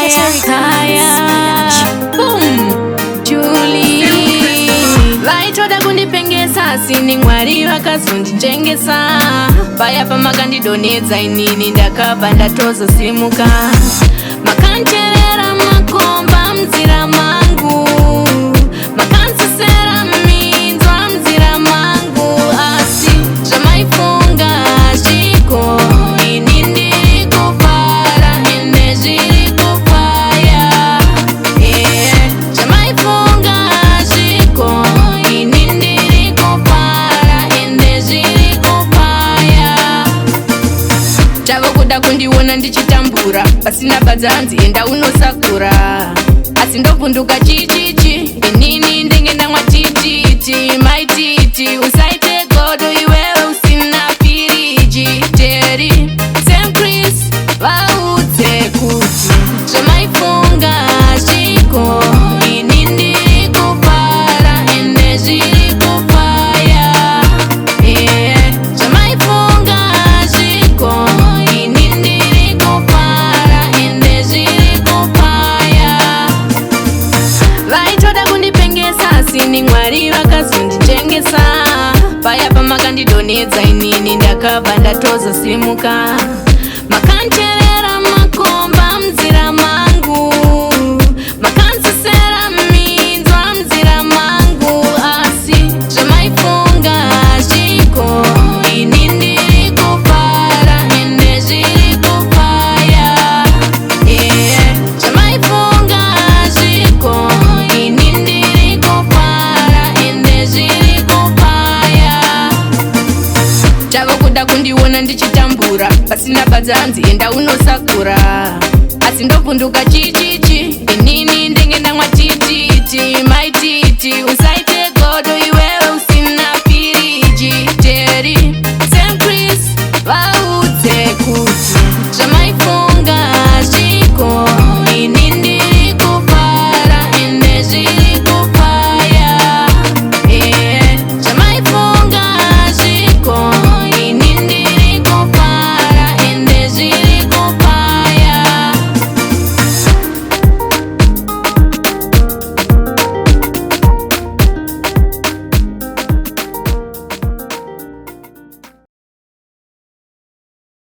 Haya, haya. Boom. Julie. Vaitoda kundipengesa, asi ni Mwari vakazondijengesa. Paya pamakandidonedza inini, ndakabva ndatozosimuka. Makancherera makomba munzira mangu, makansisera minzwa munzira mangu, asi zvamaifunga zviko, ini ndiri kufara, ende zviri kufaya. Yeah. Zvamaifunga zviko, ini ndiri kufara, ende zviri kufaya. Chavo kuda kundiona ndichitambura pasina badzanzi, enda unosakura, asi ndovhunduka chichichi, inini ndenge ndamwa tititi. Maititi usaite godo iwewe usina firiji. Teri Sam Chris, vaudze kuti zvamaifunga zviko, ini ndiri kufara, ende zviri kufaya. Yeah. Zvamaifunga zviko, ini ndiri kufara, ende zviri kufaya. Vaitoda kundipengesa, asi ni Mwari vakazondijengesa. Paya pamakandidonedza inini, ndakabva ndatozosimuka. Makancherera makomba munzira mangu, makansisera minzwa munzira mangu, asi zvamaifunga zviko, ini ndiri kufara, ende zviri kufaya. Yeah. Zvamaifunga zviko, ini ndiri kufara, ende zviri kufaya. Chavo kuda kundiona ndichitambura pasina badzanzi, enda unosakura, asi ndovhunduka chichichi, inini ndenge ndamwa tititi. Maititi usaite godo iwewe.